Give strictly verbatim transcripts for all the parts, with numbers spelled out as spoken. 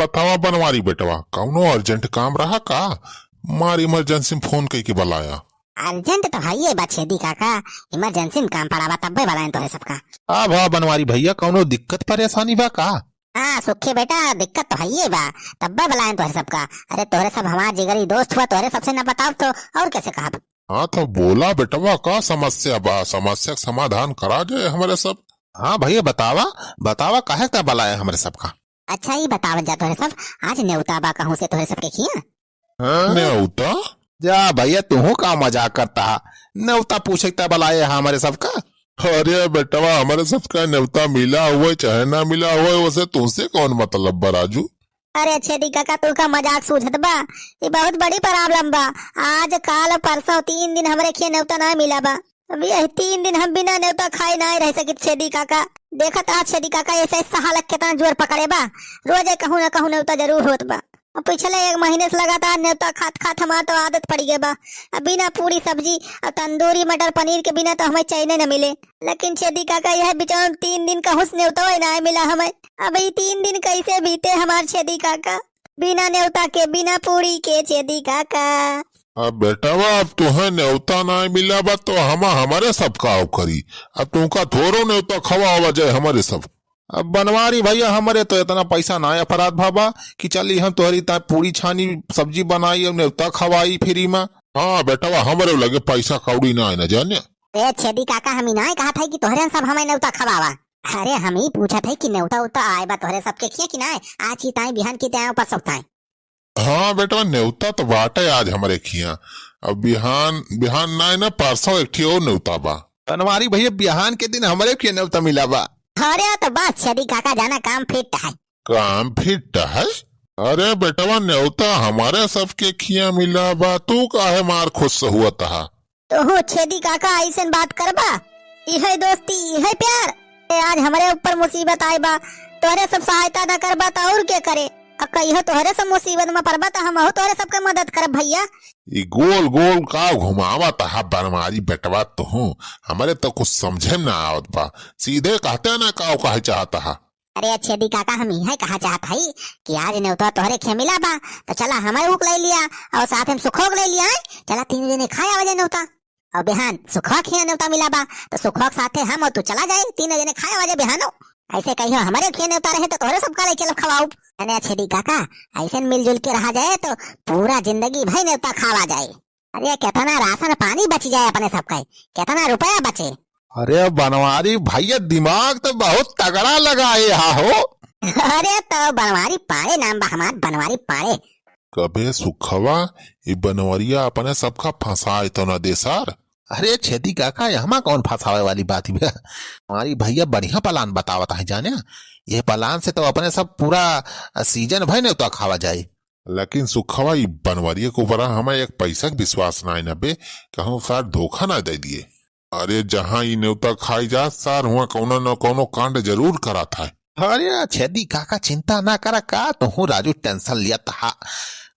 बतावा बनवारी बेटवा, कौनो urgent काम रहा का? मार emergency में फोन कइके बलाया। Urgent तो हइये बा छेदी काका, emergency में काम पड़ा बा, तब्बे बलाएन तोहरे सबका। अब हाँ बनवारी भइया, कौनो दिक्कत परेशानी बा का? हाँ सुखे बेटा, दिक्कत तो हइये बा, तब्बे बलाएन तोहरे सबका। अरे तोहरे सब हमार जिगरी दोस्त हुआ, तोहरे सबसे न बताओ तो और कैसे कहब? हाँ तो बोला बेटवा, का समस्या बा? समस्या के समाधान करा जाए हमरे सब। हाँ भइया बतावा, बतावा काहे का बलाए हमरे सबका? अच्छा ई बतावत जा तोहरे सब, आज नेवता बा कहूँ से तोहरे सबके खिया? हाँ? नेवता? जा भइया, तुहू का मजाक करता हा? नेवता पूछे त बलाए हा हमरे सबका? अरे बेटवा, हमरे सबका नेवता मिला हुए चाहे ना मिला हुए, वसे तुहसे कौन मतलब बा राजू? अरे छेदी काका, तू का मजाक सूझत बा? ये बहुत बड़ी problem बा। आज काल परसों तीन दिन हमरे खिया नेवता ना मिला बा। अब यही तीन दिन हम बिना नेवता खाए ना रह सकित छेदी काका। देखत रहा छेदी काका, ऐसे सहालक कितना जोर पकड़े बा। रोजे कहूँ ना कहूँ नेवता जरूर होत बा। अब पिछले एक महीने से लगातार नेवता खात खात हमार तो आदत पड़ गए बा। अब बिना पूरी सब्जी और तंदूरी मटर पनीर के बिना तो हमें चैने न मिले। लेकिन छेदी काका, यह बिचौन तीन दिन कहूँ से नेवता ना मिला हमें। अब ई तीन दिन कैसे बीते हमार छेदी काका? बिना नेवता के, बिना पूरी के छेदी काका। अब बेटवा, अब तुहे नेवता ना मिला बा तो हम हमरे सब का करी? अब तुमका थोड़ो नेवता खवावा जाए हमरे सब। अब बनवारी भइया, हमरे तो इतना पैसा ना अपराध भा बा कि चली हम तोहरी ता पूरी छानी सब्जी बनाई और नेवता खवाई free में। हाँ बेटवा, हमरे लगे पैसा कौड़ी ना है ना जाने। ए छेदी काका, हम ही ना कहा था कि तोहरे सब हमें नेवता खवावा। अरे हम ही पूछत है कि नेवता उता आए बा तोहरे सबके खिया कि ना आए? आज की ताई, बिहान की ताई, परसों ताई। हाँ बेटवा, नेवता तो बाटे आज हमरे खिया। अब बिहान, बिहान ना है ना, परसों एक ठे और नेवता बा। बनवारी भइया, बिहान के दिन हमरे खिया नेवता मिला बा। अरे तो बस छेदी काका जाना काम fit है। काम fit है? अरे बेटवा, नेवता हमरे सबके खिया मिला बा, तू काहे मार खुश हुआ तहा? तोहू छेदी काका ऐसन बात करबा? इहे दोस्ती, इहे प्यार? ए, आज हमरे ऊपर मुसीबत आए बा, तोहरे सब सहायता न करबा त और के करे? अब कहियो तोहरे सब मुसीबत में पड़बा त हमहू तोहरे सबके मदद करब भइया। ई गोल गोल का घुमावत हा बनवारी बेटवा तुहू? हमरे तो कुछ समझे में ना आवत बा, सीधे कहते ना का कहे चाहत हा। अरे छेदी काका, हम इहे कहा चाहत हई कि आज नेवता तोहरे खिया मिला बा, तो चला हमरे ऊक ले लिया और साथ में सुखोक ले लिया, हैं? चला तीन जने खाए आवा जाए नेवता। और बिहान सुखवा खिया नेवता मिला बा, तो सुखवा के साथे हम और तू चला जाए, तीन जने खाए आवा जाए बिहानो। ऐसे कहियो हमरे खिया नेवता रहे तो तोहरे सबका ले चलब खवाउब। अने छेदी काका, ऐसे मिलजुल के रहा जाए तो पूरा जिंदगी भई नेवता खावा जाए। अरे केतना राशन पानी बच जाए अपने सबका, केतना रुपया बचे। अरे बनवारी भइया, दिमाग तो बहुत तगड़ा लगाए हा हो। अरे तो बनवारी पाड़े नाम बा हमार, बनवारी पाड़े। कबे सुखवा, ई बनवरिया अपने सबका फंसाए तो ना दे सार। अरे छेदी काका, यहमा कौन फंसावे वाली बात बा? हमारी भइया बढ़िया plan बतावत है जाने, ये plan से तो अपने सब पूरा season भई नेवता खावा जाए। लेकिन सुखवा, ई बनवरिया के ऊपर हमें एक पैसा के विश्वास ना है ना बे, कहूँ सार धोखा ना दे दिए। अरे जहाँ ई नेवता खाई जात सार, हुआं कौनो न कौनो कांड जरूर करात है। अरे छेदी काका, चिंता ना करा, का तुहू राजू tension लियत हा,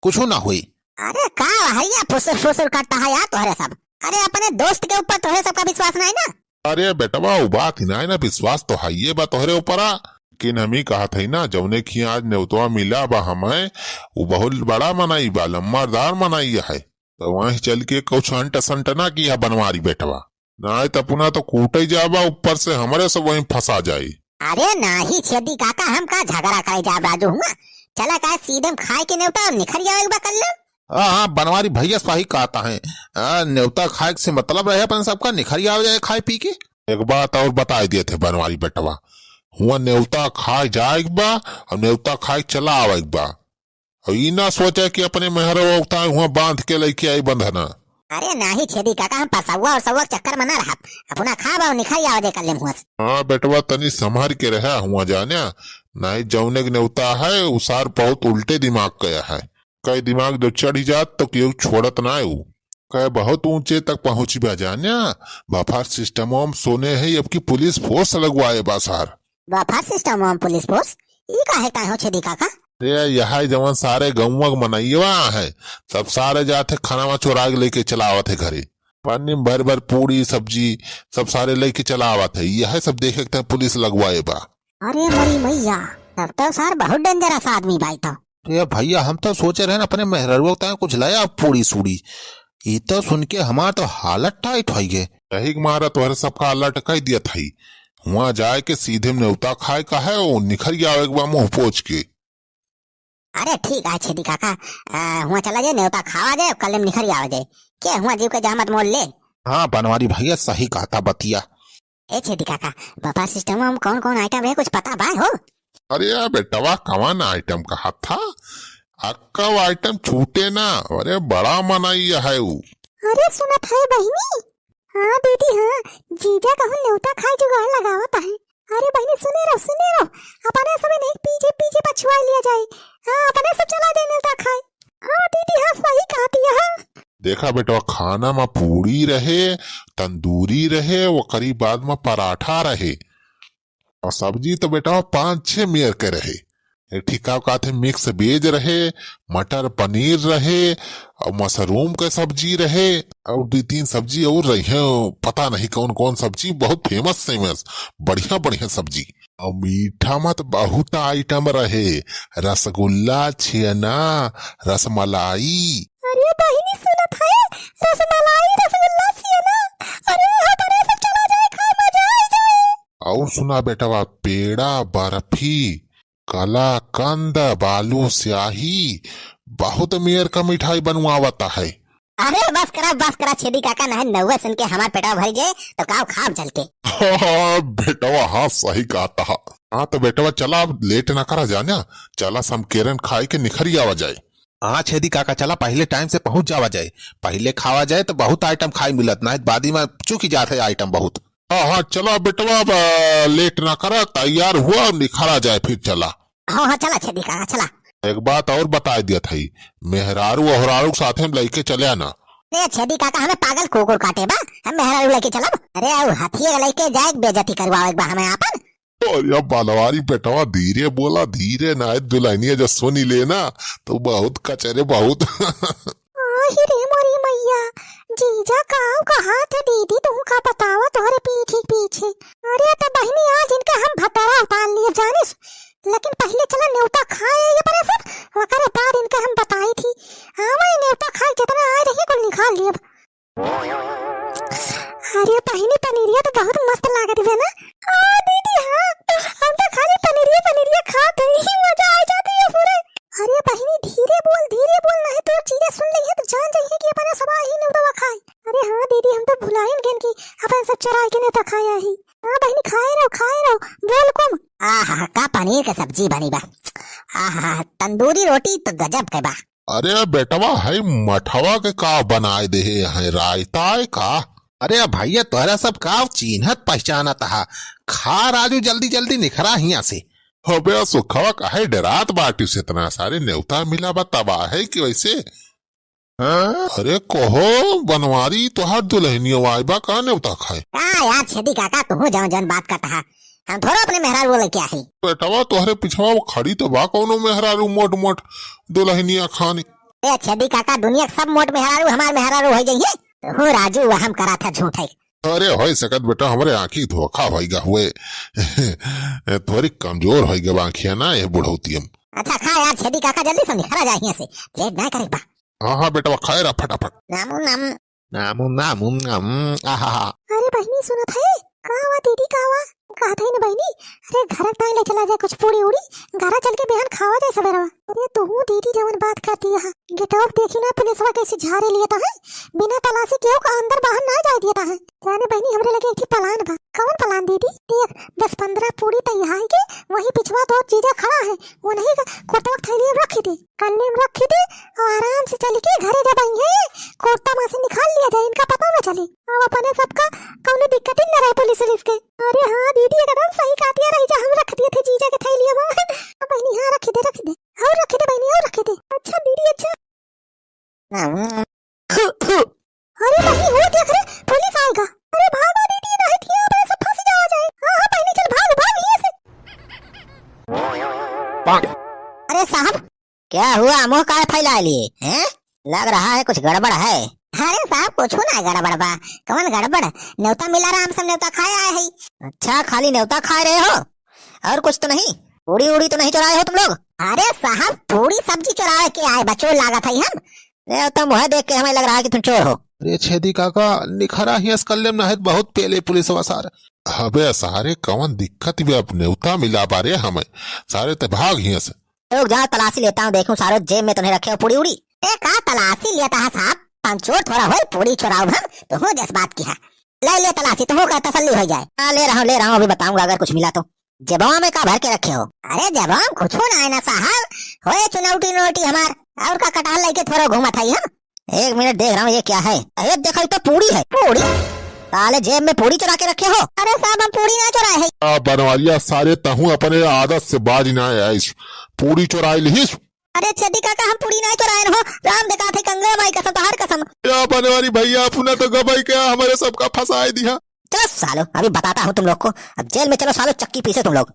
कुछ ना होई। अरे का भइया फुसुर फुसुर करता है यार तोहरे सब। अरे अपने दोस्त के ऊपर तोहरे सबका विश्वास नहीं ना। अरे बेटवा, उ बात ही ना है ना, विश्वास तो हइये बा तोहरे ऊपरा। लेकिन हम ही कहत हई ना, जौने खिया आज नेवतवा मिला बा हमें, उ बहुत बड़ा मनई बा, लम्बारदार मनई है। तो वहीं चल के कुछ अंट संट ना किया बनवारी बेटवा, नाहीं त अपना तो कूटे जाबा, ऊपर से हमरे सब वहीं फंसा जाई। अरे नाहीं छेदी काका, हम का झगड़ा करे जाब राजू हुआ? चला का सीधे हम खाए के नेवता और निखर जावे के बा कल्ले। हाँ, हाँ, बनवारी भइया सही कहत है। आ, नेवता खाए से मतलब रहे अपन सबका, निखर आवे जाए खाए पी के। एक बात और बताई देत है बनवारी बेटवा, हुआ नेवता खाए जाए के बा और नेवता खाए के चला आवे के बा। और ई ना सोचे कि अपने मेहरवा उगता हुआ बांध के लेके आई बंधना। अरे नाहीं छेदी काका, हम परसौआ और सौआ के चक्कर में ना रहब, अपना खाब और निखर आवे जाए कल्ले हुआ से। हाँ बेटवा, तनी संभर के रहा हुआ जाने, नाहीं जौने के नेवता है, उ सार बहुत उल्टे दिमाग का है। कई दिमाग जो चढ़ी जात तो केहू छोड़त ना उ। कहे बहुत ऊंचे तक पहुंची बा जान्या। बफर सिस्टम में सोने है, अब की पुलिस फोर्स लगवाए बा सार। बफर सिस्टम में पुलिस फोर्स? ई काहे का हो छेदी काका? अरे यह जवन सारे गौवा के मनैया है, सब सारे जाते खानावा चोरा के लेके चलावत है घरे। पन्नी में भर भर पूरी सब्जी सब सारे लेके चलावत है, यह सब देखे के पुलिस लगवाए बा। अरे मोरी मैया, तब तो सार बहुत dangerous आदमी बाई तो। ए भइया, हम तो सोचे रहेन अपने मेहररुआ ताईं कुछ लाया पूड़ी सूड़ी। ई तो सुन के हमार तो हालत tight होइ गे। यही के मारा तोहरे सबका alert कइ दियत हई। हुआँ जाए के सीधे नेवता खाए का है, ओ निखरि आवे के बा मुँह पोछ के। अरे ठीक है छेदी काका, आ, हुआँ चला जाए, नेवता खावा जाए, कल्ले में निखरि आवा जाए। के हुआँ जीव के जहमत मोल ले। हाँ बनवारी भइया, सही कहता बतिया। ए छेदी काका, buffet system में कौन कौन item रहे, कुछ पता बा हो? अरे यार बेटवा, कवन item कहत हा? अक्कव item छूटे ना। अरे बड़ा मनई है उ। अरे सुनत है बहिनी? हाँ दीदी हाँ, जीजा कहूँ नेवता खाए जुगाड़ लगावत है। अरे बहिनी सुने रहो, सुने रहो, अपने समय नहीं पीछे पीछे पछुआ लिया जाए। हाँ, अपने सब चला जाए नेवता खाए। हाँ दीदी हाँ, सही कहती है। देखा बेटवा, खाना में पूड़ी रहे, तंदूरी रहे, ओकरी बाद में पराठा रहे, और सब्जी तो बेटवा पाँच छह मेर के रहे। एक ठिका का थे mix veg रहे, मटर पनीर रहे, और mushroom के सब्जी रहे, और दुइ तीन सब्जी और रही हैं, पता नहीं कौन कौन सब्जी, बहुत famous famous, बढ़िया बढ़िया सब्जी। और मीठा में तो बहुत item रहे, रसगुल्ला, छेना, रसमलाई। अरे बहिनी सुनत है, रसमलाई, रसगुल्ला, छेना, अरे यहाँ पर ये सब चला जाए, खाए मजा आ जाए। और सुना बेटवा, पेड़ा, बर्फी, कलाकंद, बालूस्याही, बहुत मेर का मिठाई बनवावत है। अरे बस करा, बस करा छेदी काका, नहीं नौवे सुन के हमार पेटवा भरी जाए तो काव खाब जल के। हाँ बेटवा, हाँ सही कहत हा। हाँ तो बेटवा चला, अब late ना करा जाना, चला समकेरन खाए के निखरी आवा जाए। हाँ छेदी काका, चला पहिले time से पहुँच जावा जाए, पहिले खावा जाए तो बहुत item खाए मिलत, नहीं बादी में चूकी जात है item बहुत। हाँ हाँ चला बेटवा, अब late ना करा, तैयार हुआ, निखरा जाए फिर चला। हाँ, हाँ, चला छेदी काका, चला। एक बात और बताए दियत हई, मेहरारू ओहरारू के साथे में लइके चले आना। अरे छेदी काका, हमें पागल कुकुर काटे बा, हम मेहरारू लइके चलब? अरे, ऊ हथिये के लइके जाए के बेइज्जती करवावे के बा हमें आपन। अरे बनवारी बेटवा, धीरे बोला, धीरे, ना दुल्हनिया जो सुनी ले ना, तो बहुत कचरे, बहुत। आहि रे मोरी मैया, जीजा काव कहा थे दीदी, तू का बतावा तोहरे पीठी पीछे। अरे तो बहिनी, आज इनका हम भतारा उतार लिए जानिस, लेकिन पहिले चला नेवता खाए ये परे सब, ओकरे बाद इनका हम बताई थी। हाँ, वही नेवता खाए जितना आए रही कुल निकाल लिए। अरे बहिनी, पनीरिया तो बहुत मस्त लागत बे ना। हाँ दीदी, हाँ, हम तो खाली पनीरिया, पनीरिया खात हई, मजा आ जात है पूरे। अरे बहिनी, धीरे बोल, धीरे बोल, नहीं तो चीजें सुन लेंगे तो जान जाइए कि अपना सब आही नेवता खाए। अरे हाँ दीदी, हम तो भुलाइन गेन कि अपन सब चुराए के नेवता खाए आही। हाँ बहिनी, खाए रहो, खाए रहो, बोल कम। आहा, का पनीर के सब्जी बनी बा। आहा, तंदूरी रोटी तो गजब के बा। अरे बेटवा, है मठवा के का बनाए देहे हैं, रायता है का? अरे भैया, तोहरा सब का चीन्हत पहचानत हा? खा राजू, जल्दी जल्दी निखरा हियां से। अबे सुखवा, काहे डरात बाटिस? इतना सारे नेवता मिला बा, तबाह है कि वैसे? हाँ? अरे कहो बनवारी, तोहार दुल्हनिया आए बा का नेवता खाए? का यार छेदी काका, तुहू जौन जौन बात करत हा, हम थोड़ो अपने मेहरारू लइके आही। बेटवा, तोहरे पिछवा वो खड़ी तो बा कौनो मेहरारू मोट मोट दुल्हनिया खानी। ए छेदी काका, दुनिया के सब मोट मेहरारू हमार मेहरारू होइ जइहे। तुहू राजू वहम करा था झूठे। अरे होइ सकत बेटा, हमरे आँखी धोखा होइगा हुए। थोड़ी कमजोर होइगा बा आँखिया ना, ये बुढ़ौतियम। अच्छा खा यार छेदी काका, जल्दी से निखरा जा हियां से, लेट ना करे बा। हाँ हाँ बेटवा, खाए रहा फटाफट। नामू नाम। नामू नामू नाम। आहा हा। अरे बहिनी सुनत है? का हुआ दीदी, का हुआ? कहत है ना बहिनी, अरे घर ताई ले चला जाए कुछ पूड़ी उड़ी, घरा चल के बिहान खावा जाए सबेरवा। अरे तू दीदी जवन बात करती है, गेटवा देखी ना पुलिसवा कैसे झारे लियत है, बिना तलाशी केहू का अंदर बाहर ना जाए दियत है। जाने बहिनी, हमरे लगे एक ठे plan बा। कौन plan दीदी? देख, दस पन्द्रह पूड़ी तैयार है के वही पिछवा दो जीजा खड़ा है, उन्हीं का कुर्तवा के थैली में रखी दे, कल्ले में रखी दे और आराम से चल के घरे जब आई है, कुर्ता में से निकाल लिया जाए, इनका पता ना चले। अब अपने सबका कौनो दिक्कत ही न रहे पुलिस उलिस के। अरे हाँ दीदी, एकदम सही कहती है, रही जा, हम रख दिए थे जीजा के थैली में। अब बहिनी, हाँ रखी दे, रखी दे, और रखी दे बहिनी, और रखी दे। अच्छा दीदी, अच्छा। फु, फु। अरे बहिनी, वो देख रे, पुलिस आएगा। अरे भागो दीदी, नहीं तो अपने सब फंस जावा जाए। हाँ, हाँ बहिनी, चल भाग, भाग यहाँ से। अरे साहब, क्या हुआ? मुंह काहे फैला लिए हैं? लग रहा है कुछ गड़बड़ है। अरे साहब, कुछ ना गड़बड़ बा। कौन गड़बड़? नेवता मिला रहा, हम सब नेवता खाए आए हैं। अच्छा, खाली नेवता खाए रहे हो, और कुछ तो नहीं? पूड़ी उड़ी तो नहीं चुराए हो तुम लोग? अरे साहब, पूड़ी सब्जी चुरावे के आए बा, चोर लागत है हम। ए, तुम वह देख के हमें लग रहा है कि तुम चोर हो। अरे छेदी काका, निखरा ही असकल्ले में ना है, बहुत पेले पुलिस वा सार। अबे सारे, कवन दिक्कत बे, अब नेवता मिला बारे हमें। सारे ते भाग हियां से। रुक जाओ, तलाशी लेता हूँ, देखूं सारे जेब में तो नहीं रखे हो पूड़ी उड़ी। ए, का तलाशी लेता है साहब? हम चोर थोड़ा होई, पूड़ी चुराओ हम, तो हो जस बात की है। ले, ले तलाशी, तो हो का तसल्ली हो जाए। हाँ, ले रहा हूँ, ले रहा हूँ, अभी बताऊंगा अगर कुछ मिला तो। जेबवा में का भर के रखे हो? अरे जेबवा में कुछ ना है ना साहब, होए चुनौटी नोटी हमार, और का कटहल लेके थोड़ा घूमत है हम। एक मिनट, देख रहा हूँ ये क्या है। अरे देखो, ये तो पूड़ी है। पूड़ी? साले जेब में पूड़ी चुरा के रखे हो। अरे साहब, हम पूड़ी ना चुराए है। आ बनवारिया सारे, तहूँ अपने आदत से बाज ना आइस, पूड़ी चुराई लिहिस। अरे छेदी काका, हम पूड़ी ना चुराए हो, राम देखा थे, गंगा माई कसम, तोहार कसम। या बनवारी भैया, अपना तो गबई के हमारे सबका फंसाए दिया। चलो सालो, अभी बताता हूँ तुम लोग को। अब जेल में चलो सालो, चक्की पीसे तुम लोग।